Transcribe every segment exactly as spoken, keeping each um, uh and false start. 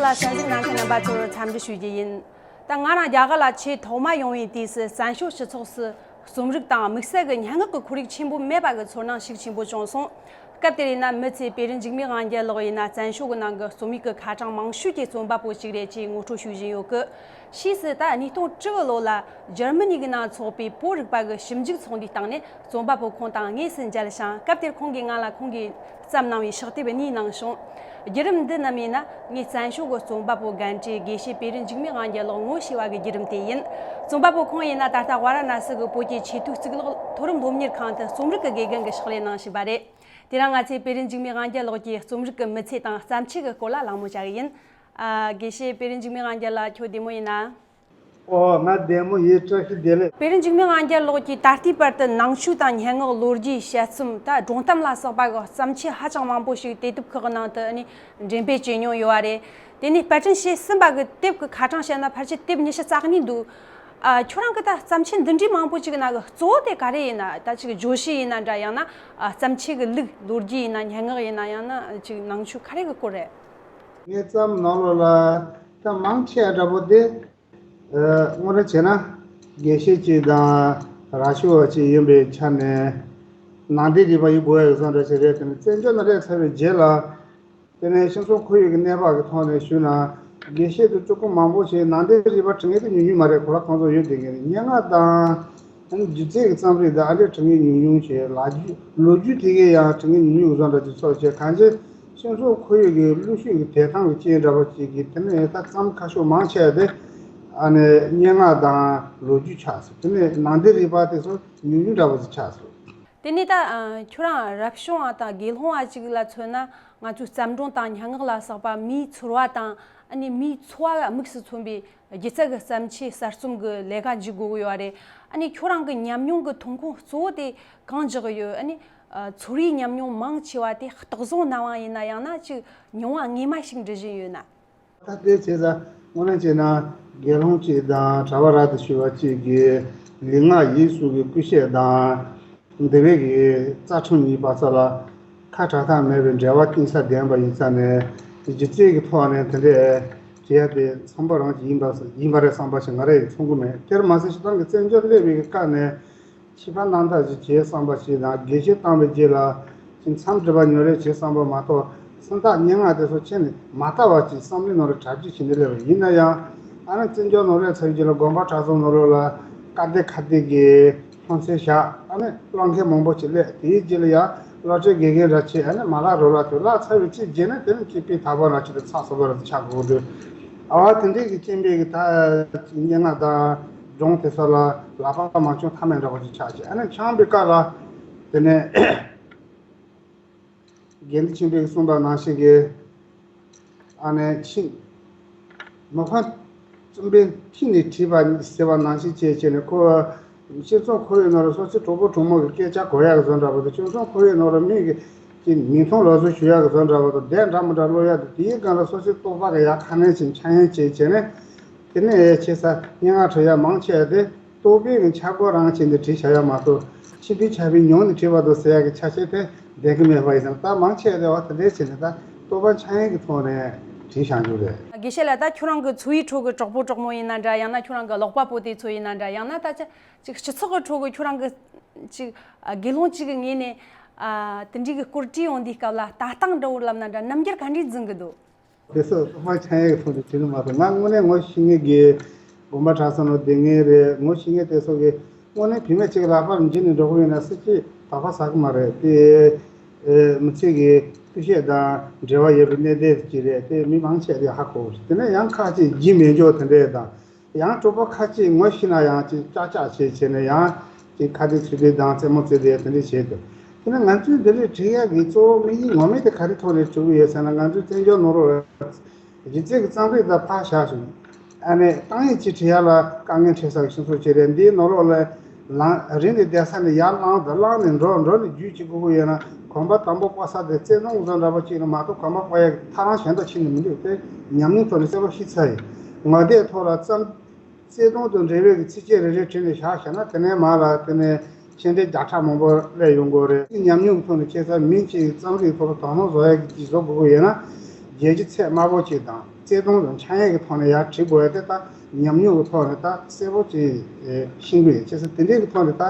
གསན་གཟིགས་གནང་མཁན་རྣམ་པ་ཚོར་འཚམས་འདྲི་ཞུ་རྒྱུ་ཡིན། ད་ང་རང་རྒྱ་གར་ལ་ཆེས་ཐོག་མ་ཡོང་བའི་དུས་སུ་བཙན་བྱོལ་སྤྱི་ཚོགས་སུ་རྩོམ་རིག་དང་དམིགས་བསལ་གྱི་སྙན་ངག་གི་ཁོར་ཡུག་ཆེན་པོ་མེད་པ་གི་ཚོར་སྣང་ཤུགས་ཆེན་པོ་བྱུང་སོང་། སྐབས་དེར་ཡིན་ན་མི་ཚེ་པེ་རི་འཇིགས་མེད་དབང་རྒྱལ་ལགས་ཡིན་ན་བཙན་བྱོལ་གྱི་ནང་གི་རྩོམ་ཡིག་གི་ཁ་གྲངས་མང་ཤོས་ཀྱི་རྩོམ་པ་པོ་ཞིག་རེད་ཅེས་ངོ་སྤྲོད་ཞུ་བཞིན་ཡོད་གི། ཕྱིས་སུ་ད་ཉིས་སྟོང་དྲུག་ལོ་ལ་འཇར་མ་ནི་གི་ནང་འཚོགས་པའི་བོད་རིག་པ་གི་ཞིབ་འཇུག་ཚོགས་འདུའི་སྟེང་ནས་རྩོམ་པ་པོ་ཁོང་དང་དངོས་སུ་མཇལ་ཞིང་། སྐབས་དེར་ཁོང་གིས་ང་ལ་ཁོང་གིས་བརྩམས་གནང་བའི་ཕྱག་དེབ་གཉིས་གནང་བྱུང་། བརྒྱུད་རིམ་འདི་རྣམས་ཡིན་ན་ངས་བཙན་བྱོལ་གྱི་རྩོམ་པ་པོ་རྒན་གྲས་དགེ་བཤེས་པེ་རི་འཇིགས་མེད་དབང་རྒྱལ་ལགས་ངོ་ཤེས་པ་གི་བརྒྱུད་རིམ་དེ་ཡིན། རྩོམ་པ་པོ་ཁོང་ཡིན་ན་ད་ལྟ་ཝཱ་ར་ཎ་སི་གི་བོད་ཀྱི་ཆེས་མཐོའི་གཙུག་ལག་མཐོ་རིམ་སློབ་གཉེར་ཁང་དུ་རྩོམ་རིག་གི་དགེ་རྒན་གྱི་ཕྱག་ལས་གནང་བཞིན་པ་རེད། དེ་རིང་ང་ཚོས་པེ་རི་འཇིགས་མེད་དབང་རྒྱལ་ལགས་ཀྱི་རྩོམ་རིག་གི་མི་ཚེ་དང་བརྩམས་ཆོས་ཀྱི་སྐོར་ལ་གླེང་མོལ་བྱ་གི་ཡིན། ཨ། དགེ་བཤེས་པེ་རི་འཇིགས་མེད་དབང་རྒྱལ་ལགས། ཁྱོད་བདེ་མོ་ཡིན་ན། ཨོ། ང་བདེ་མོ་ཡིན། བཀྲ་ཤིས་བདེ་ལེགས། པེ་རི་འཇིགས་མེད་དབང་རྒྱལ་ལགས་ཀྱིས་ད་ལྟའི་བར་དུ་ནང་ཆོས་དང་སྙན་ངག་ལོ་རྒྱུས། དཔྱད་རྩོམ། ད་སྒྲུང་གཏམ་ལ་སོགས་པ་གི་བརྩམས་ཆོས་ཧ་ཅང་མང་པོ་ཞིག་དུས་དེབ་ཁག་གི་ནང་དུ་ནི་འགྲེམས་སྤེལ་བྱས་མྱོང་ཡོད་པ་རེད། དེ་ནས་པར་སྐྲུན་བྱས་ཟིན་པ་གི་དེབ་ཀྱི་ཁ་གྲངས་བཤད་ན་ཕལ་ཆེར་དེབ་ཉི་ཤུ་རྩ་གཉིས་འདུག། ཨ། ཁྱོད་རང་གི་ད་བརྩམས་ཆོས་འདི་འདྲའི་མང་པོ་ཅིག་གི་ནང་གི་གཙོ་བོ་དེ་ག་རེ་ཡིན་ན། ད་ཅིག་བརྗོད་གཞི་ཡིན་ན་འདྲ། ཡང་ན་ཨ། བརྩམས་ཆོས་ཀྱི་ལུགས། ལོ་རྒྱུས་ཡིན་ན། སྙན་ངག་ཡིན་ན། ཡང་ན་ཅིག་ནང་ཆོས་ག་རེ་གི་སྐོར་རེད། ངའི་བརྩམས་ནང་ལོགས་ལ་ད་མང་ཆེ་བ་འདྲ་པོ་དེ། ཨ། དངོས་གནས་བྱས་ན་དགེ་བཤེས་ཅིག་དང་ར་ཤི་བ་ཅིག་ཡིན་པའི་ཆ་ནས་ནང་བསྟན་རིག་པ་ཡིན་དགོས་ཡག་བཟོ་འདྲ་ཞིག་རེད། དེ་ནས་བཙན་བྱོལ་ནང་སླེབས་ཚར་བའི་རྗེས་ལ། དེ་ནས་སྤྱི་ཚོགས་ཁོར་ཡུག་གི་གནས་བབ་ཀྱི་ཐོག་ནས་ཞུས་ན། དགེ་བཤེས་དེ་ཚོ་མང་པོ་ཞིག་ནང་བསྟན་རིག་པ་འབྲི་མཁན་དེ་ཉུང་ཉུང་མ་རེད། གོ་ལ་ཁོང་ཚོ་ཡོད་བསྡད་མཁན་རེད། སྙན་ངག་དང་སྒྱུ་རྩལ་གྱི་རྩོམ་རིག་དང་ཨ་འདྲས་འབྲི་མཁན་ཉུང་ཉུང་བྱས། ལོ་རྒྱུས། ལོ་རྒྱུས་དེ་གའི་ཡང་འབྲི་མཁན་ཉུང་ཉུང་བཟོ་འདྲ་ཅིག་ཚོར་བྱས། གང་ཅི་སྤྱི་ཚོགས་ཁོར་ཡུག་གི་གླེང་གཞི་གི་དེ་དང་གི་རྐྱེན་འདྲ་པོ་ཅིག་གིས། དེ་ནས་ད་རྩོམ་ཁ་ཤས་མང་ཆེ་བ་དེ་ཨ་ནི་སྙན་ངག་དང་ལོ་རྒྱུས་ཆགས་སོང་། དེ་ནས་ནང་བསྟན་རིག་པ་དེ་ཚོ་ཉུང་ཉུང་འདྲ་པོ་ཅིག་ཆགས་སོང་། དེ་ནས་ད་ཨ། ཁྱོད་རང་རབ་བྱུང་བ་དང་དགེ་སློང་བ་ཅིག་ལ་མཚོན་ན། ང་ཚོའི་བརྩམས་སྒྲུང་དང་སྙན་ངག་ལ་སོགས་པ་མིའི་ཚོར་བ་དང་། ཨ་ནི་མིའི་འཚོ་བ་དམིགས་སུ་མཚོན་པའི་སྒྱུ་རྩལ་གྱི་བརྩམས་ཆོས་གསར་རྩོམ་གྱི་ལས་ཀ་འཇུག་དགོས་ཀྱི་ཡོད་རེད། ཨ་ནི་ཁྱོད་རང་གི་ཉམས་མྱོང་གི་ཐོན་ཁུངས་གཙོ་བོ་དེ་གང་འཇོག་གི་ཡོད། ཨ་ནི་ཨ། ཚོར་བའི་ཉམས་མྱོང་མང་ཆེ་བ་དེ་རྟག་བཟོ་སྣང་བ་ཡིན་ན། ཡང་ན་ཅིག་མྱོང་བ་དངོས་མ་ཞིག་འབྲི་བཞིན་ཡོད་ན། ད་ལྟའི་བྱས་ཙང་དངོས་གནས་བྱས་ན་དགེ་སློང་གཅིག་དང་གྲྭ་པ་རབ་ཏུ་བྱུང་བ་གཅིག་གིས་ལུས་ངག་ཡིད་གསུམ་གྱི་སྐུ་གཤེགས་དང་འདུལ་བའི་གི་རྩ་ཁྲིམས་གཉིས་བར་ས་ལ་ཁ་གྲག་ཐབས་མེད་པའི་འབྲེལ་བ་གཏིང་ཟབ་ལྡན་པ་ཡིན་ཙང་ནས། སྒྱུ་རྩལ་གྱི་ཐོག་ནས་དེ་འདྲས་བྱེད་ཡ་དེ་འཚམ་པོ་རང་ཅིག་ཡིན་པ་ཡིན་པ་རེད་བསམ་པ་ཞིག་ང་རང་ཡིས་མཚོན་གྱི་མེད། དེར་མ་ཟད་སྤྱིར་བཏང་གི་བཙན་བྱོལ་སླེབས་པའི་སྐབས་ནས། ཕྱི་པ་རྣམ་དག་ཅིག་བྱེད་བསམ་པ་ཞིག་དང་། དགེ་བཤེས་བཏང་བའི་རྗེས་ལ་ཅིག་མཚམས་སྒྲིག་པ་ཉོ་རེས་བྱེད་བསམ་པ་མ་གཏོགས། སུམ་རྟགས་སྙན་ངག་དེ་ཚོ་ཁྱེར་ནས་མ་བལྟ་བ་ཅིག་བསམ་བློའི་ནང་ལ་གྲ་སྒྲིག་བྱས་ནས་སླེབས་པ་ཡིན་ན་ཡང་། ཨ་ནི་བཙན་བྱོལ་ནང་སླེབས་ཚར་བའི་རྗེས་ལ་དགོན་པ་གྲྭ་ཚང་ནང་ལོགས་ལ་ཀ་བདེ་ཁ་བདེ་གི་ལྷུང་བཟེད་བཞག། ཨ་ནི་བསླབ་མཁན་མང་པོ་ཅིག་སླེབས། དེའི་རྗེས་ལ་ཡང་སློབ་གྲྭའི་དགེ་རྒན་འདྲ་བྱས། ཨ་ནི་མ་ལག་རོགས་ལ་དེ་བརླག་ཚར་བའི་ཅིག་རྗེས་ནས་དེ་ནི་ཅིག་སྤུས་དག་པ་རང་ཅིག་ཏུ་ཚགས་ཚུད་པ་རང་ཆགས་དགོས་འདུག། ཨ་བ་དེ་འདྲས་ཀྱི་རྐྱེན་པས་གི་ད་སྙན་ངག་དང་སྒྲུང་དེ་ཚོ་ལ་ལག་པ་མ་བཅངས་ཐབས་མེད་འདྲ་པོ་ཅིག་ཆགས་བྱས། ཨ་ནི་འཁྱམས་པའི་སྐབས་ལ་དེ་ནས་དགེ་འདུན་ཆོས་འཕེལ་གྱིས་གསུངས་པ་ནང་བཞིན་གྱི། ཨ་ནི་ཆིང་། མི་ཕམ་བཙུན་པས་མཐིལ་ནས་བྲིས་པ་ཟེར་བ་ནང་བཞིན་བྱས་བྱས་ནས། ཁོ་སྤྱི་ཚོགས་ཁོར་ཡུག་ནང་ལ་སོ་སོའི་གྲོགས་པོ་གྲོགས་མོ་གི་སྐད་ཆ་གོ་ཡག་བཟོ་འདྲ་པོ་དང་། སྤྱི་ཚོགས་ཁོར་ཡུག་ནང་ལ་མི་གི་ཀྱི་མིང་མཐོང་ལོག་འཚོ་ཞུ་ཡག་བཟོ་འདྲ་པོ་དང་། དེབ་འདྲ་མི་འདྲ་ཀློག་ཡག་དང་། དེའི་སྒང་ལ་སོ་སོའི་རྟོགས་པ་གི་ཡར་ཁ་སྣོན་བྱས། འཆར་ཡན་བྱས་བྱས་ནས། དེ་ནས་ཆེ་ས་སྙན་ངག་འབྲི་ཡག་མང་ཆེ་བ་དེ་རྟོག་པའི་གི་འཆར་སྒོ་རང་བྱས་ནས་བྲིས་བཞག་ཡག་མ་གཏོགས། ཕྱི་པའི་ཆར་པའི་ཉུང་ནས་བྲིས་པ་དང་ཟེར་ཡག་གི་ཆ་ཤས་དེ་ལྡན་གྱི་མེད་པ་ཡིན་ཙང་། ད་མང་ཆེ་བ་དེ་བ་དེ་འདྲས་བྱས་ནས་ད་རྟོགས་པ་འཆར་ཡན་གྱི་ཐོག་ནས་བྲིས་བཞག་རྒྱུ་རེད། དགེ་བཤེས་ལགས། ད་ཁྱོད་རང་གི་འཚོ་བའི་ཁྲོད་ཀྱི་གྲོགས་པོ་གྲོགས་མོ་ཡིན་ན་འདྲ། ཡང་ན་ཁྱོད་རང་གི་ཀློག་པ་པོ་དེ་ཚོ་ཡིན་ན་འདྲ། ཡང་ན་ད་ཅི་ཅིག་སྤྱི་ཚོགས་ཀྱི་ཁྲོད་ཀྱི་ཁྱོད་རང་གི་ཅིག་དགེ་སློང་གཅིག་གི་ངོས་ནས་ཨ་དེ་འདྲའི་གི་སྐོར་བྲིས་ཡོང་དུས་སྐབས་ལ་ལྟ་སྟངས་འདྲ་བོ་ལབ་ན་འདྲ། རྣམ་འགྱུར་ག་འདྲས་འཛིན་གི་འདུག། དེ་ཚོ་རྟོགས་པ་འཆར་ཡན་གྱི་ཐོག་ནས་བྲིས་ནི་མ་གཏོགས། ང་དངོས་གནས་ངོ་ཤེས་མཁན་གྱི་དགོན་པ་གྲྭ་ཚང་ནང་བསྡད་མཁན་རེད། ངོ་ཤེས་མཁན་དེ་ཚོ་གིས་དངོས་གནས་བུད་མེད་ཅིག་ལག་པར་འཇུས་ནས་འགྲོ་གི་ཡོད་ན་སྲིད་ཇུས་དོགས་པ་ཟ་གི་མ་རེད། དེ་ཨེ་མི་ཚེ་གི་སྐུ་གཤེགས་དང་འབྲེལ་བ་ཡོད་པའི་གནད་དོན་ཅིག་རེད། དེ་མི་མང་ཆེ་བས་ཧ་གོ་གི་རེད། དེ་ནས་ཡང་ཁ་ཅིག་བརྗེད་མེད་འཇོག་དེ་འདྲས་དང་། ཡང་གྲོགས་པོ་ཁ་ཅིག་ངོ་ཤེས་ན་ཡང་ཅིག་ཅག་ཅག་བྱས་བྱས་ནས་ཡང་ཅིག་ཁ་གཏད་ཚུད་པའི་དང་རྩེད་མོ་རྩེ་དེ་དེ་འདྲ་བྱས་འདུག། དེ་ནས་ང་ཚོའི་འདི་ལས་བྲིས་ཡག་གི་གཙོ་བོ་དམིགས་ཡུལ་ངོ་མ་དེ་ག་རེ་ཐོག་ནས་བྲིས་ཀྱི་ཡོད་ཟེར་ན། ང་ཚོའི་བཙན་བྱོལ་ནང་ལོགས་སྒྱུ་རྩལ་གྱི་རྩོམ་རིག་དང་ཕར་བཞག་ཞིང་། ཨ་ནི་གཏམ་ཡིག་ཅིག་བྲིས་ཡག་ལ་དཀའ་ངལ་འཕྲད་ས་གི་སྤྱི་ཚོགས་ཅིག་རེད། འདིའི་ནང་ལོགས་ལ་ལངས་རིང་ནས་བསྡད་ས་ནས་ཡར་ལངས་དང་། ལངས་ནས་འགྲོ་འགྲོ་ནས་རྒྱུད་ཅིག་དགོས་ཀྱི་ཡོད་ན། གོམ་པ་དང་པོ་སྤོ་ས་དེ་རྩེ་གདོང་བཟོ་འདྲ་པོ་ཅིག་ལ་མ་གཏོགས་གོམ་པ་སྤོ་ཡག་གི་ཐག་རིང་གཞན་དག་ཕྱིན་ནས་མི་འདུག། དེ་ཉམས་མྱོང་ཐོག་ནས་གསལ་པོ་ཤེས་ཚར་ཡིན། ངོ་དེབ་ཐོག་ལ་རྩོམ། རྩེ་གདོང་དང་འབྲེལ་བའི་གི་ཚིགས་བཅད་རེ་རེ་བྲིས་ནས་བཞག་བཞག་ན། དེ་ནས་མར་ལ་དེ་ནས་མཆན་འགྲེལ་བརྒྱ་ཕྲག་མང་པོ་སླེབས་ཡོང་གི་རེད། ཉམས་མྱོང་གི་ཐོག་ནས་ཁྱེད་ཚོ་མི་གཅིག་རྩོམ་རིག་ཐོག་ལ་དོ་སྣང་བཟོ་ཡག་གི་ཅིག་བཟོ་དགོས་ཀྱི་ཡོད་ན། རྒྱལ་སྤྱི་ཚད་དམའ་པོ་ཅིག་དང་བརྩེ་དུང་དང་འཆམ་ཡས་ཀྱི་ཐོག་ནས་ཡར་བྲིས་དགོས་ཡ་དེ་ད་ཉམས་མྱོང་གི་ཐོག་ནས་ད་གསལ་པོ་ཅིག་ཤེས་ཀྱི་ཡོད། བྱས་ཙང་དེ་འདྲའི་གི་ཐོག་ནས་ད་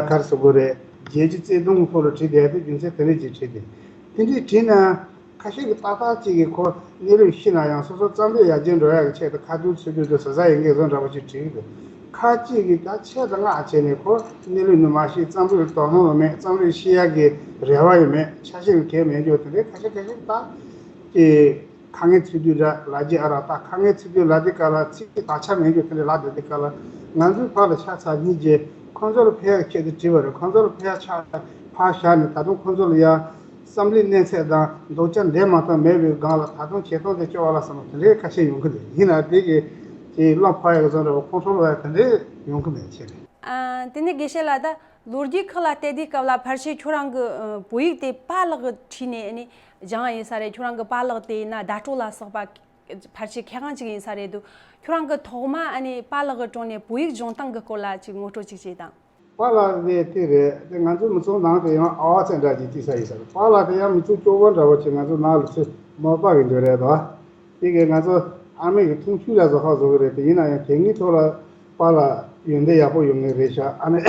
ག་རེ་ཟེར་དགོས་རེད། རྒྱལ་སྤྱི་བརྩེ་དུང་གི་ཐོག་ལ་བྲིས་བསྡད་དེ་རྒྱུ་མཚན་དེ་འདྲ་ཅིག་བྲིས་ཏེ། དེ་འདྲའི་བྲིས་ན། ཁ་ཤས་ཀྱིས་ཏག་ཏག་ཅིག་གིས་ཁོ་གནས་ལུགས་ཤེས་ན་ཡང་སོ་སོ་རྩོམ་རིག་ཡར་རྒྱས་འགྲོ་ཡག་གི་ཆེད་དུ་ཁ་ཐུག་ཚུར་ཐུག་དུ་ཟ་ཟ་ཡིན་མཁན་བཟོ་འདྲ་པོ་ཅིག་བྲིས་ཀྱི་འདུག་ཁ་ཅིག་གིས་ད་ཆེད་དུ་མངགས་བྱས་ནས་ཁོ་གནས་ལུགས་ནི་མ་ཤེས། རྩོམ་རིག་དོ་སྣང་ཡང་མེད། རྩོམ་རིག་ཤེས་ཡག་གི་རེ་བ་ཡང་མེད། ཆ་ཤས་ཡང་གང་ཡང་མེད་རྒྱུ་དེ་འདྲའི་ཁ་ཤས་ཁ་ཤས་ད་ཅིག་ཁ་ངན་ཚིག་སྡུད་འདྲ་ལབ་ཀྱི་ཨ་ར། ད་ཁ་ངན་ཚིག་སྡུད་ལབ་དུས་སྐབས་ལ་ཚིག་དག་ཆ་མེད་རྒྱུ་དེ་འདྲ་ལབ་བསྡད་དུས་སྐབས་ལ། ང་ཚོའི་ཕར་ལ་ཤ་ཚ་གཉིས་ཀྱིས་ཁོང་ཚོ་ལ་ཕན་ཡག་ཆེད་དུ་བྲིས་པ་རེད། ཁོང་ཚོ་ལ་ཕན་ཡག་ཆ་ཕར་བཞག་ནས་ད་དུང་ཁོང་ཚོ་ལ་ཡང་བསམ་བློའི་གནས་ཚད་དང་འདོད་ཆགས་འདས་མ་ཐག་མེད་པའི་སྒང་ལ་ད་དུང་བྱེད་སྟངས་དེ་སྐྱོ་བ་ལ་བསམ་པ་དེ་འདྲའི་ཁ་ཤས་ཡོང་གི་འདུག་ཡིན་ན་དེ་གི་ཅིག་བློ་ཕམ་ཡག་གི་བཟོ་འདྲ་བ་ཁོང་ཁྲོ་ལོག་ཡག་དེ་འདྲའི་ཡོང་གི་མེད་ཆེད་དུ། ཨ། དེ་ནས་དགེ་བཤེས་ལགས། ད་ལོ་རྒྱུས་ཁག་ལ་བལྟས་དུས་སྐབས་ལ་ཕལ་ཆེར་ཁྱོད་རང་གི་ཨ་བོད་ཡིག་དེ་པཱ་ལགས་ཀྱིས་བྲིས་ནས་ཨ་ནི་སྦྱངས་པ་ཡིན་ས་རེད། ཁྱོད་རང་གི་པཱ་ལགས་དེ་ཡིན་ན་བརྡ་སྤྲོད་ལ་སོགས་པ་ཕལ་ཆེར་མཁས་དབང་ཅིག་ཡིན་ས་རེད་འདུག་ཁྱོད་རང་གིས་ཐོག་མ་ཨ་ནི་པཱ་ལགས་ཀྱི་དྲུང་ནས་བོད་ཡིག་སྦྱོང་སྟངས་ཀྱི་སྐོར་ལ་ཅིག་ངོ་སྤྲོད་ཅིག་བྱེད་དང་། པཱ་ལགས་དེ་དེ་རེད། དེ་ང་ཚོ་མི་ཚང་ནང་དེ་ཡང་ཨ་བ་ཚད་འདྲ་ཅིག་བརྩི་ས་ཡིན་ས་རེད། པཱ་ལགས་དེ་ཡང་མི་ཚོ་སྐྱོ་བོ་འདྲ་བོ་ཅིག་ང་ཚོ་ནང་ལ་ཚོས་མོས་པ་གི་འདོད་རེད་དོ། དེ་གས་ང་ཚོ་ཨ་མེས་ཀྱི་འཐུང་ཆུ་ལ་བཟོ་ཁ་བཟོ་གི་རེད་དེ། ཡིན་ན་ཡང་དེ་གཉིས་ཐོག་ལ་པཱ་ལགས་ཡོན་ཏན་ཡག་པོ་ཡོད་ངེས་རེད་ཤག་ཨ་ནི།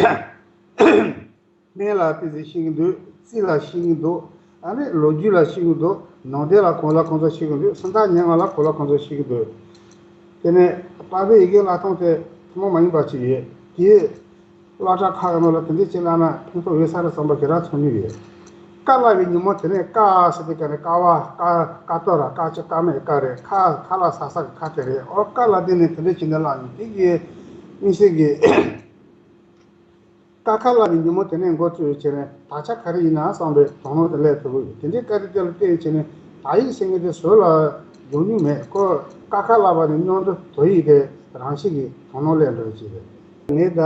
སྨན་ལ་ཏོག་ཙམ་ཤེས་ཀྱི་འདུག་རྩིས་ལ་ཤེས་ཀྱི་འདུག་ཨ་ནི་ལོ་རྒྱུས་ལ་ཤེས་ཀྱི་འདུག་ནང་བསྟན་ལ་གང་ལ་གང་འཚམ་ཤེས་ཀྱི་འདུག་སུམ་རྟགས་སྙན་ངག་ལ་གང་ལ་གང་འཚམ་ཤེས་ཀྱི་འདུག་དེ་ནས་པ་ཕའི་ཡི་གེ་བཀླགས་སྟངས་དེ་ཐུན་མོང་མ་ཡིན་པ་ཅིག་ཡོད་དེ། སློབ་གྲྭ་ཁག་གི་ནང་ལ་དེ་འདྲས་ཅིག་བཀླགས་ན་ཕན་ཐོགས་ཡོད་ས་རེད་བསམ་པ་ཞེ་དྲག་ཚོར་མྱོང་ཡོད། ཀ་བཀླགས་པའི་ཉིན་མོ་དེ་ནས་ཀ་ཟེར་དུས་ཀ་ནས་ཀ་བ་ཀ་ཀ་ཏོ་ར་ཀ་ཅོ་ཀ་མེད་ཀ་རེད། ཁ་ཁ་ལ་ཟ་ས་གི་ཁ་དེ་རེད། ཨོ་ཀ་ལ་དེ་ནས་དེ་འདྲས་ཅིག་ནས་བཀླགས་ནས་དེ་གི་དམིགས་བསལ་གྱི། ཀ་ཁ་བཀླགས་པའི་ཉིན་མོ་དེ་ནས་འགོ་བཙུགས་བྱས་ནས་དག་ཆ་ག་རེ་ཡིན་ན་བསམ་པའི་དོགས་སྣང་དེ་སླེབས་ཐུབ་ཀྱི་ཡོད། དེ་འདྲའི་བཀའ་དྲིན་དེ་ལ་བརྟེན་བྱས་ནས་དག་ཡིག་ཟེར་མཁན་དེ་ཟུར་ལ་འཇོག་མྱོང་མེད། ཁོ་ཀ་ཁ་བཀླགས་པ་ནས་མཉམ་དུ་དོ་ཡིག་དེ་རང་བཞིན་གྱིས་དོགས་སྣང་སླེབས་འགྲོ་ཡི་ཅིག་རེད། ངས་ད་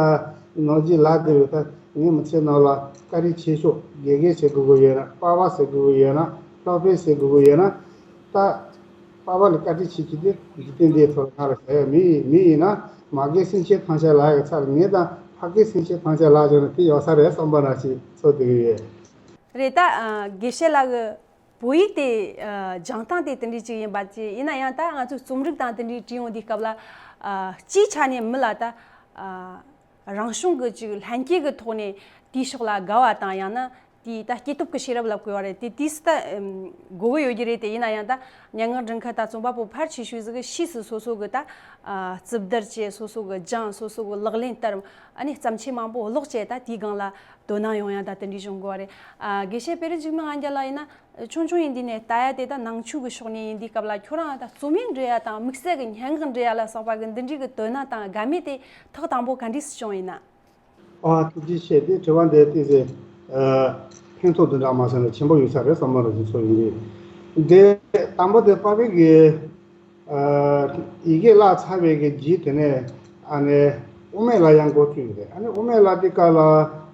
ནོར་གྱི་ལག་དེ་བས་ད་ངའི་མི་ཚེ་ནང་ལ་བཀའ་དྲིན་ཆེ་ཤོས་དགེ་རྒན་ཟེར་དགོས་ཀྱི་ཡོད་ན། པ་ཕ་ཟེར་དགོས་ཀྱི་ཡོད་ན། སློབ་དཔོན་ཟེར་དགོས་ཀྱི་ཡོད་ན། ད། པ་ཕ་ལ་བཀའ་དྲིན་ཆེ་ཆེ་དེ་འཇིག་རྟེན་འདིའི་ཐོག་ང་ལ་ཟེར་ཡ་མི་ཡིན། མི་ཡིན་ན་མ་རྒན་སེང་ཆེན་ཐང་ཆད་ལ་ཡ་གི་ཚ་ལ་ངས་ད་ཕ་རྒན་སེང་ཆེན་ཐང་ཆད་ལ་བྱུང་ན་དེ་ཡོད་ས་རེད་བསམ་པ་ན་ཞིག་ཚོར་བསྡད་ཀྱི་ཡོད། རེད་ད། ཨ། དགེ་བཤེས་ལགས་ཀྱི་བོད་ཡིག་དེ་ཨ་སྦྱང་སྟངས་དེ་དེ་འདྲ་ཅིག་ཡིན་པ་ཅི་ཡིན་ན་ཡང་ད་ང་ཚོས་རྩོམ་རིག་དང་དེ་འདྲའི་བྲིས་ཡོང་དུས་སྐབས་ལ་ཨ་སྤྱིའི་ཆ་ནས་མི་ལ་ད་ཨ། རང་བྱུང་གི་ཅིག་ལྷན་སྐྱེས་ཀྱི་ཐོག་ནས་དེའི་ཕྱོགས་ལ་དགའ་བ་དང་ཡང་ན་དེའི་ད་སྐྱེས་སྟོབས་ཀྱི་ཤེས་རབ་ལ་བཀོལ་བ་རེད་དེ། དུས་སུ་ད་ཨམ་དགོས་ཀྱི་ཡོད་ཀྱི་རེད་དེ། ཡིན་ན་ཡང་ད་སྙན་ངག་འབྲི་མཁན་ད་རྩོམ་པ་པོ་ཕལ་ཆེ་ཤོས་ཟིག་གིས་ཕྱིས་སུ་སོ་སོ་གི་ད་ཨ་རྩིབ་བརྡར་བྱས། སོ་སོ་གི་སྦྱངས། སོ་སོ་གི་ལག་ལེན་བསྟར། ཨ་ནི་བརྩམས་ཆོས་མང་པོ་ཀློག་བྱས། ད་དེའི་སྒང་ལ་དོ་སྣང་ཡོང་ཡ་ད་དེ་འདྲའི་བྱུང་དགོས་པ་རེད། ཨ་དགེ་བཤེས་བེ་རི་འཇིགས་མེད་ལྷན་རྒྱས་ལགས་ཡིན་ན། ཆུང་ཆུང་ཡིན་དུས་ནས་ལྟ་ཡ་དེ་ད་ནང་ཆོས་ཀྱི་ཕྱོགས་ནས་ཡིན་དུས་སྐབས་ལ་ཁྱོད་རང་ད་རྩོམ་ཡིག་འབྲི་ཡ་དང་དམིགས་བསལ་གྱི་སྙན་ངག་འབྲི་ཡ་ལ་སོགས་པ་གི་འདི་འདྲའི་གི་དོ་སྣང་དང་དགའ་མོས་དེ་ཐོག་དང་པོ་ག་འདྲས་སུ་བྱུང་ཡིན་ན། ཨ་ཐུགས་རྗེ་ཆེ། དེ་དྲི་བ་འདི་ཏོག་ཙམ་ཨ་ཕན་ཐོགས་དེ་འདྲ་མ་ཟེར་ན་ཆེན་པོ་ཡོད་ས་རེད་བསམ་པ་རང་བཞིན་ཚོར་ཡོང་གི། དེ་དང་པོ་དེ་པ་ཕའི་གི་ཨ་ཡི་གེ་བཀླགས་ཚར་བའི་གི་རྗེས་དེ་ནས་ཨ་ནི་དབུ་མེད་ལ་ཡང་འགོ་བཙུགས་ཡོད་རེད། ཨ་ནི་དབུ་མེད་ལ་དེ་ག་ལ་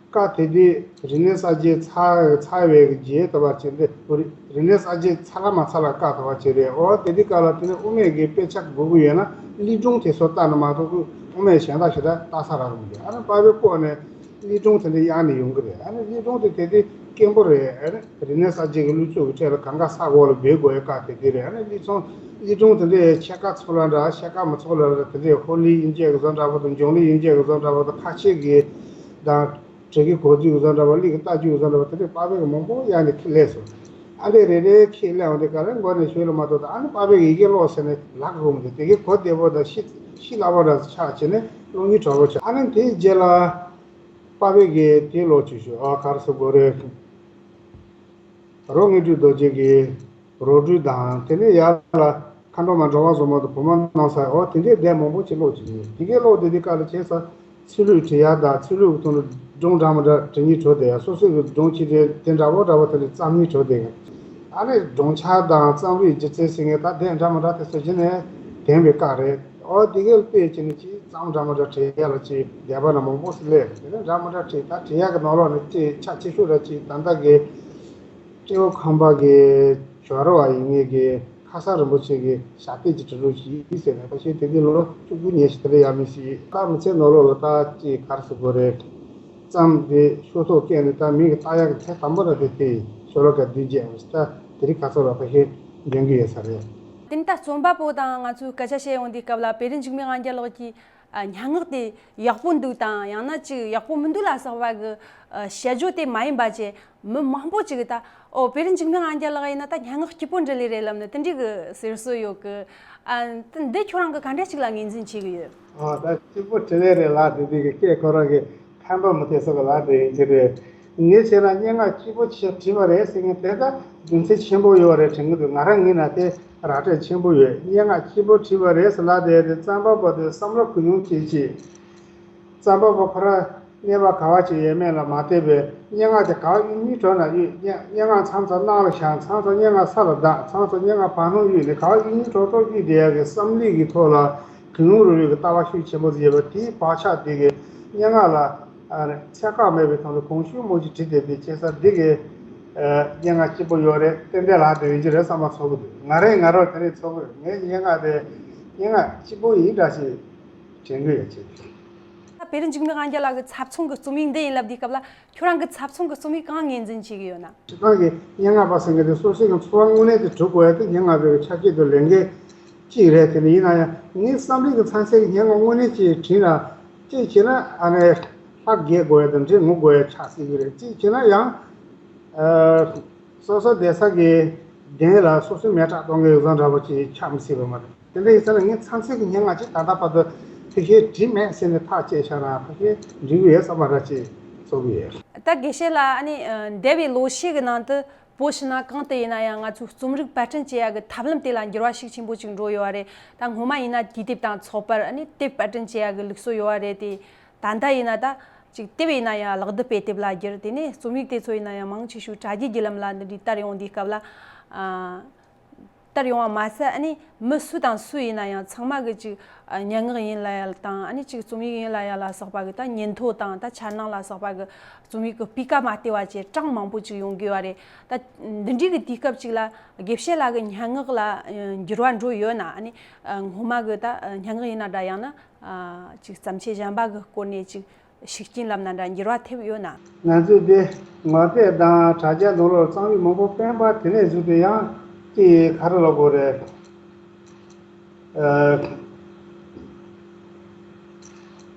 བཀའ་དེ་དུས་རིག་གནས་གསར་བརྗེ་ཚར་ཚར་བའི་གི་རྗེས་དུ་བ་བྱས་ཏེ་རིག་གནས་གསར་བརྗེ་ཚར་ལ་མ་ཚར་ལ་བཀའ་དུ་བ་བྱས་རེད། འོ་དེ་དུས་ག་ལ་དེ་ནས་དབུ་མེད་གི་དཔེ་ཆ་དགོས་ཀྱི་ཡོད་ན་གླིང་སྒྲུང་དེ་ཚོ་ལྟ་ན་མ་གཏོགས་དབུ་མེད་གཞན་དག་ཞེ་དྲག་ལྟ་ས་རག་གི་མི་འདུག་ཨ་ནི་པ་ཕའི་སྐོར་ནས་གླིང་སྒྲུང་དེ་འདྲ་གཡར་ནས་ཡོང་གི་རེད། ཨ་ནི་གླིང་སྒྲུང་དེ་དེ་དུས་སྐྱེན་པོ་རེད། ཨ་ནི་རིག་གནས་གསར་བརྗེ་གི་ལུགས་སྲོལ་གྱི་ཁྲོད་ལ་གང་ག་ས་འོག་ལ་སྦས་དགོས་ཡ་བཀའ་དེ་དེ་རེད། ཨ་ནི་གླིང་ཚོང་གླིང་སྒྲུང་དེ་འདྲའི་ཕྱེད་ཀ་ཚོགས་ལ་འདྲ་ཕྱེད་ཀ་མི་ཚོགས་ལ་འདྲ་དེ་འདྲའི་ཧོར་གླིང་དབྱིན་སྐད་གི་བཟོ་འདྲ་པོ་དང་འབྱུང་གླིང་དབྱིན་སྐད་གི་བཟོ་འདྲ་པོ་དང་ཁ་ཆེ་གི་དང་བྲེ་གི་གོ་རྫུས་གི་བཟོ་འདྲ་པོ་གླིང་གི་རྟ་རྒྱུག་གི་བཟོ་འདྲ་པོ་དེ་འདྲའི་པ་ཕའི་གི་མང་པོ་གཡར་ནས་ཁྱེར་སླེབས་སོང་། ཨ་འདྲའི་རེ་རེ་ཁྱེར་སླེབས་འོང་དུས་ག་ལེར་མགོ་ནས་ཤུལ་ལ་མ་གཏོགས་ད་ཨ་ནི་པ་ཕའི་གི་ཡི་གེ་ཀློག་ཟེར་ནས་ལག་གི་འོང་དུས་དེ་གི་གོ་བདེ་པོ་དང་ཤི་ཤི་སླ་པོ་འདྲ་ཆགས་བྱས་ནས་ཀློག་སྙིང་བྲོ་པོ་ཆགས། ཨ་ནི་དེའི་རྗེས་ལ། པ་ཕའི་གི་དེ་ཀློག་ཅིག་ཞུ། ཨ་ག་རེ་ཟེར་དགོས་རེད། རོ་དངོས་གྲུབ་རྡོ་རྗེ་གི་རོ་སྦྲུལ་དང་དེ་ནས་ཡར་ལ་མཁའ་འགྲོ་མ་འགྲོ་བ་བཟང་མོ་དང་བུ་མོ་སྣང་ས། འོ་དེ་འདྲའི་སྡེ་མང་པོ་ཅིག་ཀློག་ཅིག་ཡོད། དེ་གའི་ཀློག་དེ་དུས་ག་ལ་བྱས་ཙང་ཚིག་ལྷུག་བྲིས་ཡ་དང་ཚིག་ལྷུག་གི་ཐོག་ནས་སྒྲུང་འདྲ་མི་འདྲ་འབྲི་སྙིང་བྲོ་བསྡད་ཡ། སོ་སོའི་གི་སྒྲུང་ཅིག་དེ་དེ་འདྲ་བོ་འདྲ་བོ་དེ་འདྲ་བརྩམ་སྙིང་བྲོ་བསྡད་ཡ། ཨ་ནི་སྒྲུང་ཆ་དང་རྩོམ་རིག་སྒྱུ་རྩལ་ཟེར་མཁན་ད་དེ་འདྲ་མི་འདྲ་དེ་ཚོ་གཞི་ནས་ལྡན་པའི་སྐབས་རེད། ཨོ་དེ་གའི་དཔེ་བྱས་ནས་ཅིག་རྩོམ་འདྲ་མི་འདྲ་བྲིས་ཡ་ལ་ཅིག་འདོད་པ་ན་མང་པོ་ཞིག་སླེབས། དེ་ནས་འདྲ་མི་འདྲ་བྲིས། ད་བྲིས་ཡ་གི་ནང་ལོགས་ནས་ཅིག་ཆ་ཆེ་ཤོས་ར་ཅིག་ད་ལྟ་གི་སྤྲེའུ་ཁམས་པ་གི་ཇོ་རུ་བ་ཡིན་ངེས་ཀྱི་ཁ་སང་རིན་པོ་ཆེ་གི་ཞབས་སྟེགས་ཀྱི་བྲིས་ལུགས་ཤིག་ཟེར་ནས་ཕལ་ཆེར་དེ་གའི་ལོ་བཅུ་དགུ་ཉེར་བཞི་དེ་འདྲ་ཡ་མི་ཞིག་ད་མི་ཚེ་ནང་ལོགས་ལ་ད་ཅིག་ག་རེ་ཟེར་དགོས་རེད། རྩོམ་དེ་ཤོག་ཐོག་བཀལ་ནས་ད་མི་གི་ལྟ་ཡག་གི་ཐད་དམ་པོ་ར་དེ་དེ་ཤོ་ལོ་ཀ་བདུན་བརྒྱད་འོང་ཞིག་ད་དེ་རིང་ཁ་སང་ལ་ཕལ་ཆེར་ འདོན་གྱི་ཡོད་ས་རེད། དེ་ནི་ད་རྩོམ་པ་པོ་དང་ང་ཚོས་སྐད་ཆ་བཤད་ཡོང་དུས་སྐབས་ལ་པེ་རི་འཇིགས་མེད་དབང་རྒྱལ་ལགས་ཀྱིས་ཨ་སྙན་ངག་དེ་ཡག་པོ་འདུག་དང་ཡང་ན་ཅིག་ཡག་པོ་མི་འདུག་ལ་སོགས་པ་གི་ཨ་དཔྱད་བརྗོད་དེ་མ་ཡིན་པ་བྱས། མི་མང་པོ་ཅིག་གིས་ད་ཨོ་པེ་རི་འཇིགས་མེད་དབང་རྒྱལ་ལགས་ཡིན་ན་ད་སྙན་ངག་སྐྱིད་པོ་འབྲི་ལེ་རེད་ལབ་ནས་དེ་འདྲའི་གི་ཟེར་སྲོལ་ཡོད་གི། ཨ་འདི་ཁྱོད་རང་གི་ག་འདྲ་ཅིག་ལ་ངོས་འཛིན་བྱེད་གི་ཡོད། ཨོ་ད་སྐྱིད་པོ་འབྲི་ལེ་རེད་ལབ་དེ་དེ་གི་སྐད་ཁོ་རང་གི་ཁམས་པ་མི་དེ་ཚོ་གི་ལབ་དེ་ཡིན་གྱི་རེད། ངས་བྱས་ན་སྙན་ངག་སྐྱིད་པོ་ཆེ་བྲིས་པ་རེད་ཟེར་མཁན་དེ་ད་རྒྱུ་མཚན་ཆེན་པོ་ཡོད་རེད་དྲན་གི་འདུག་ང་རང་ངོས་ན་དེ་ར་སྤྲོད་ཆེན་པོ་ཡོད། སྙན་ངག་སྐྱིད་པོ་བྲིས་པ་རེད་ཟེར་ལབ་དེ་དེ་རྩོམ་པ་པོ་དེ་བསམ་བློ་གང་ཡོང་བྱེད་ཅིག་རྩོམ་པ་པོ་ཁོ་རང་གནས་བབ་ག་བ་ཅིག་ཡོད་མེད་ལ་མ་ལྟོས་པའི་སྙན་ངག་དེ་ག་བ་གཡུག་མིན་གྲོགས་ན་གཡུག་སྙན་སྙན་ངག་མཚམས་མཚམས་གནག་ལ་བཞག་མཚམས་མཚམས་སྙན་ངག་ས་ལ་བརྡབ་མཚམས་མཚམས་སྙན་ངག་བར་སྣང་གཡུག་ནས་ག་བ་གཡུག་མིན་གྲོགས་གྲོགས་གཡུག་བསྡད་ཡག་གི་བསམ་ཡུལ་གྱི་ཐོག་ལ་གང་རུང་རུང་རུང་གི་ལྟ་བ་ཤུགས་ཆེན་པོ་ཟིག་ཡོད་པ་དེའི་བག་ཆགས་དེ་གི་སྙན་ངག་ལ་ཚད་བཀག་མེད་པའི་ཐོག་ནས་གང་ཤུགས་མང་ཤུགས་བྲིས་ཏེ་དེ་བྱེད་ས་འདི་གི་སྙན་ངག་སྐྱིད་པོ་ཡོད་རེད། ཏན་ཏན་ལག་དེ་ཡོད་ཀྱི་རེད་བསམ་པ་ཚོར་གི་འདུག་ང་རང་ང་རང་དེ་རིང་ཚོར་གི་རེད། ངའི་སྙན་ངག་དེ་སྙན་ངག་སྐྱིད་པོ་ཡིན་འདྲ་ཞིག་དྲན་གི་ཡོད་ཅེས། ད་པེ་རི་འཇིགས་མེད་དབང་རྒྱལ་ལགས་ཀྱི་ཚབ་མཚོན་གྱི་རྩོམ་ཡིག་འདི་ཡིན་ལབ་དུས་སྐབས་ལ་ཁྱོད་རང་གི་ཚབ་མཚོན་གྱི་རྩོམ་ཡིག་གང་ངོས་འཛིན་བྱེད་ཀྱི་ཡོད་ན། སྤྱིར་བཏང་གི་སྙན་ངག་པ་ཟེར་མཁན་དེ་སོ་སོའི་གི་འཚོ་བ་དངོས་གནས་དེ་སྒྲུབ་དགོས་ཡ་དེ་སྙན་ངག་པའི་ཆ་རྐྱེན་དུ་ལེན་མཁན་གཅིག་རེད། དེ་ནི་ཡིན་ན་ཡང་ངའི་བསམ་གླིང་གི་མཚན་ཚད་ཀྱི་སྙན་ངག་དངོས་གནས་ཅིག་བྲིས་ན་གཅིག་བྱས་ན་ཨ་ནི་ལྷག་རྒྱས་དགོས་ཡ་དང་འབྲེལ་ངུ་དགོས་ཡ་ཆགས་སྲིད་ཀྱི་རེད། གཅིག་བྱས་ན་ཡང་སོ་སོ་བསྡད་ས་གི་གདན་ལ་སོ་སོའི་མེ་སྲེག་གཏོང་མཁན་ཡོད་ཙང་འདྲ་པོ་ཅིག་ཆགས་མི་སྲིད་པ་མ་རེད། དེ་འདྲ་ཡིན་ཙང་ངས་མཚམས་ཚད་ཀྱི་སྙན་ངག་ཅིག་ད་ལྟ་བར་དུ་ཕལ་ཆེར་བྲིས་མེད་ཟེར་ནས་ཐག་བཅད་བཞག་ན་ཕལ་ཆེར་འབྲི་གི་ཡོད་བསམ་པ་འདྲ་ཅིག་ཚོར་གི་ཡོད། ད་དགེ་བཤེས་ལགས་ཨ་ནི་འདས་པའི་ལོ་ཤས་ཀྱི་ནང་དུ་བོད་ཕྱི་ནང་གང་དུ་ཡིན་ན་ཡང་ང་ཚོའི་རྩོམ་རིག་པར་སྐྲུན་བྱེད་ཡ་གི་ཐབས་ལམ་དེ་ལ་འགྱུར་བ་ཤུགས་ཆེན་པོ་ཅིག་འགྲོ་ཡོད་རེད། ད་སྔོན་མ་ཡིན་ན་དུས་དེབ་དང་ཚོགས་པར་ཨ་ནི་དེབ་པར་སྐྲུན་བྱེད་ཡ་གི་ལུགས་སྲོལ་ཡོད་རེད་དེ། ད་ལྟ་ཡིན་ན་ད་ཅིག་དེབ་ཡིན་ན་ཡང་ལག་དེབ་པའི་དེབ་ལ་བསྒྱུར། དེ་ནས་རྩོམ་ཡིག་དེ་ཚོ་ཡིན་ན་ཡང་མང་ཆེ་ཤོས་དྲ་རྒྱའི་བརྒྱུད་ལམ་ལ་འདི་འདྲའི་དར་ཡོང་དུས་སྐབས་ལ་ཨ། དར་ཡོང་བ་མ་ཟད་ཨ་ནི་མི་སུ་དང་སུ་ཡིན་ན་ཡང་ཚང་མ་གི་ཅིག་སྙན་ངག་ཡིན་ལ་ཡ་དང་ཨ་ནི་ཅིག་རྩོམ་ཡིག་ཡིན་ལ་ཡ་ལ་སོགས་པ་གི་ད་ཉིན་ཐོ་དང་ད་འཆར་སྣང་ལ་སོགས་པ་གི་རྩོམ་ཡིག་གི་སྤུས་ཀ་མ་བལྟས་པ་བྱས་གྲངས་མང་པོ་ཅིག་ཡོང་གི་ཡོད་རེད། ད་འདི་འདྲའི་གི་དུས་སྐབས་ཅིག་ལ་དགེ་བཤེས་ལགས་གི་སྙན་ངག་ལ་འགྱུར་བ་འགྲོ་ཡོད་ན། ཨ་ནི་སྔོན་མ་གི་ད་སྙན་ངག་ཡིན་ན་འདྲ་ཡང་ན་ཅིག་བརྩམས་ཆོས་གཞན་པ་གི་སྐོར་ནས་ཅིག་ཤུགས་རྐྱེན་ལབ་ན་འདྲ་འགྱུར་བ་ཐེབས་ཡོད་ན། ང་ཚོས་དེ་ངག་དེབ་དང་དྲ་རྒྱ་ནང་ལོགས་རྩོམ་ཡིག་མང་པོ་སྤེལ་པ་དེ་ནས་བཟུང་སྟེ་ཡང་ཅིག་ག་རེ་ལབ་དགོས་རེད། ཨ།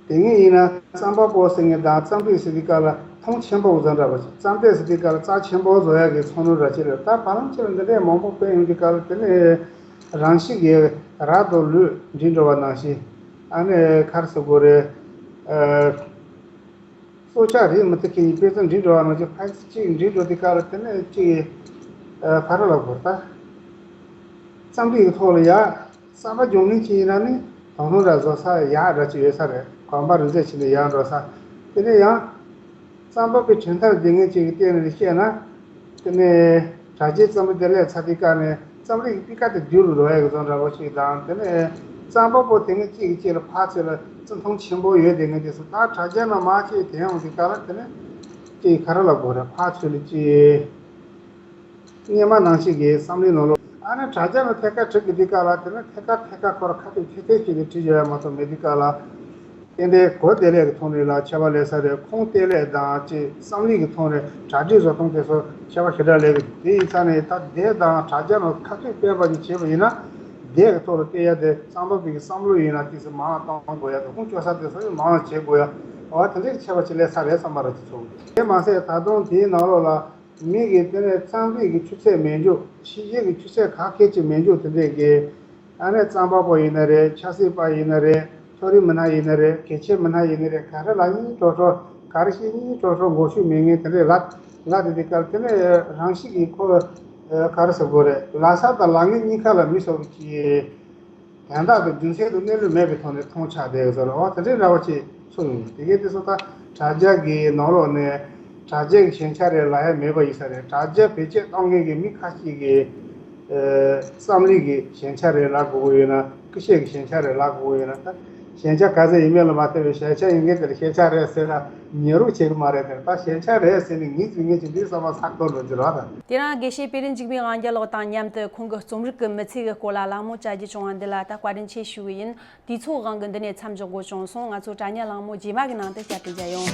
དེ་སྔོན་ཡིན་ན་རྩོམ་པ་པོ་ཟེར་མཁན་དང་རྩོམ་རིག་ཟེར་དུས་སྐབས་ལ་མཐོང་ཆེན་པོ་བཟོ་འདྲ་པོ་ཞིག་རྩོམ་དེབ་ཟེར་དུས་སྐབས་ལ་རྩ་ཆེན་པོ་བཟོ་ཡག་གི་ཚོར་སྣང་འདྲ་ཅིག་རེད། ད་བར་ལམ་ཅིག་ལ་འདི་འདྲའི་མང་པོ་སྤེལ་ཡོང་དུས་སྐབས་ལ་དེ་ནས་རང་བཞིན་གྱིས་རབ་ཏུ་ལུས་འགྲིག་འགྲོ་བ་ནང་བཞིན། ཨ་ནི་ག་རེ་ཟེར་དགོས་རེད། ཨ། སྲོག་ཆགས་རིགས་མི་ཚེ་གི་དཔེ་མཚོན་འགྲིག་འགྲོ་བ་ནང་བཞིན་ཕལ་ཆེར་གཅིག་འགྲིག་འགྲོ་དུས་སྐབས་ལ་དེ་ནས་གཅིག་ཨ། ག་རེ་ལབ་དགོས་རེད་ད། རྩོམ་རིག་གི་ཐོག་ལ་ཡ་གསར་པ་སྦྱོང་མཁན་ཅིག་ཡིན་ན་ནི་དོ་སྣང་འདྲ་བཟོ་ས་ཡག་འདྲ་ཅིག་ཡོད་ས་རེད། གོམ་པ་རིམ་འཛེགས་བྱས་ནས་ཡར་འགྲོ་ས། དེ་ནས་ཡང་རྩོམ་པ་པོའི་གྲུབ་མཐའ་ལ་བསྡད་མཁན་ཅིག་གི་སྟེང་ནས་བཤད་ན། དེ་ནས་དྲ་རྒྱའི་རྩོམ་རིག་དེ་སླེབས་ཚར་དུས་སྐབས་ནས་རྩོམ་རིག་གི་སྤུས་ཀ་དེ་སྡུག་རུ་འགྲོ་ཡག་གི་བཟོ་འདྲ་པོ་ཞིག་དང་། དེ་ནས་རྩོམ་པ་པོ་དེ་སྔོན་གཅིག་གིས་གཅིག་ལ་ཕར་ཚུར་ལ་བརྩི་མཐོང་ཆེན་པོ་ཡོད་བསྡད་མཁན་དེ་ཚོ་ད་དྲ་རྒྱ་ནང་མར་གཅིག་དེ་ཡོང་དུས་སྐབས་ལ་དེ་ནས་གཅིག་ག་རེ་ལབ་དགོས་རེད། ཕར་ཚུར་ལ་གཅིག་སྔོན་མ་ནང་བཞིན་གྱི་བསམ་བློའི་ནང་ལོགས་ཨ་ནི་དྲ་རྒྱ་ནང་ཐད་ཀར་བྲིས་དགོས་དུས་སྐབས་ལ་དེ་ནས་ཐད་ཀར་ཐད་ཀར་ཁོ་ར་ཁ་ཐུག་ཁྱེད་ཐད་ཀྱི་རེད་བྲིས་ཡོད་ཡ་མ་གཏོགས་མེད་དུས་སྐབས་ལ། ཏན་ཏན་གོ་བདེ་ལེགས་ཀྱི་ཐོག་ནས་ལ་ཁྱད་པར་སླེབས་ས་རེད། ཁུངས་བདེ་ལེགས་དང་ཅིག་བསམ་ཡུལ་གྱི་ཐོག་ནས་གྲ་སྒྲིག་བཟོ་སྟངས་དེ་ཚོ་ཁྱད་པར་ཞེ་དྲག་སླེབས་ཀྱི་འདུག་དེ་ཡིན་ཙང་ནས་ད་དེབ་དང་དྲ་རྒྱ་ནང་ཁ་ཐུག་སྤེལ་བ་ཞིག་བྱས་པ་ཡིན་ན། དེབ་ཀྱི་ཐོག་ལ་སྤེལ་ཡ་དེ་རྩོམ་པ་པོའི་བསམ་བློ་ཡིན་ན་ཏོག་ཙམ་མང་བཏང་དགོས་ཡ་དང་ཁུངས་བཅོལ་ས་དེ་ཚོ་ཡང་མང་བ་བྱེད་དགོས་ཡ། འོ་དེ་འདྲའི་ཁྱད་པར་ཅིག་སླེབས་ས་རེད་བསམ་པ་ར་ཅིག་ཚོར་གི་འདུག་དེ་མ་ཟད་ད་དུང་དེའི་ནང་ལོགས་ལ། མི་གིས་དེ་ནས་རྩོམ་རིག་གི་ཆུ་ཚད་མེད་འཇོག་ཕྱི་རྒྱལ་གྱི་ཆུ་ཚད་ག་གེ་ཅིག་མེད་འཇོག་དེ་འདྲས་ཀྱི། ཨ་ནི་རྩོམ་པ་པོ་ཡིན་ན་རེད། ཆབ་སྲིད་པ་ཡིན་ན་རེད། ཕྱོགས་རིས་མི་སྣ་ཡིན་ན་རེད། གལ་ཆེ་མི་སྣ་ཡིན་ན་རེད། ག་རེ་ལ་སྙིང་ཀྲོག་ཀྲོག་ག་རེ་བཤད་སྙིང་ཀྲོག་ཀྲོག་མགོ་གཞུག་མེད་མཁན་དེ་འདྲས་ལབ་ལབ་དེ་དེ་ག་དེ་ནས་རང་བཞིན་གྱིས་ཁོ་ག་རེ་ཟེར་དགོས་རེད། ལབ་ས་དང་ལབ་མཁན་གཉིས་ཀ་ལ་མི་སོགས་ཀྱིས། དོན་དག་དེ་རྒྱུ་མཚན་དང་གནས་ལུགས་མེད་པའི་ཐོག་ནས་མཐོང་ཆགས་བསྡད་ཡོད་ས་རེད། འོ་དེ་འདྲའི་འདྲ་བ་ཅིག་ཚོར་ཡོང་། དེ་གའི་དེ་ཚོ་ད་དྲ་རྒྱ་གི་ནང་ལོགས་ནས་དྲ་རྒྱ་གི་ཞན་ཆ་རེད་ལབ་ཡ་མེད་པ་ཡིན་ས་རེད། དྲ་རྒྱ་བེད་སྤྱོད་གཏོང་མཁན་གྱི་མི་ཁ་ཤས་ཀྱིས་ཨ་རྩོམ་རིག་གི་ཞན་ཆ་རེད་ལབ་དགོས་ཀྱི་ཡོད་ན། སྐུ་ཞབས་ཀྱི་ཞན་ཆ་རེད་ལབ་དགོས་ཀྱི་ཡོད་ན། ད་ཞན་ཆ་ག་ཚོད་ཡིན་མིན་ལ་མ་ལྟོས་པའི་ཞན་ཆ་ཡིན་མཁན་དེ་ལ་ཞན་ཆ་རེད་ཟེར་ན་ཉན་རོགས་བྱེད་ཀྱི་མ་རེད་དེ། ད་ཞན་ཆ་རེད་ཟེར་ནས་ངེས་ཟིན་ངེས་ཀྱི་འདི་བསམ་པ་ཚགས་ཐོར་འགྲོ་རྒྱུ་རེད་ད། དེ་རིང་དགེ་བཤེས་པེ་རི་འཇིགས་མེད་དབང་རྒྱལ་ལགས་དང་མཉམ་དུ་ཁོང་གི་རྩོམ་རིག་གི་མི་ཚེ་གི་སྐོར་ལ་གླེང་མོལ་བྱ་རྒྱུ་བྱུང་བ་འདི་ལ་ད་བཀའ་དྲིན་ཆེ་ཞུ་གི་ཡིན། དུས་ཚོད་དབང་གིས་འདི་ནས་མཚམས་འཇོག་དགོས་བྱུང་སོང་། ང་ཚོ་དྲ་བརྙན་གླེང་མོལ་རྗེས་མ་གི་ནང་དུ་བསྐྱར་དུ་མཇལ་ཡོང་།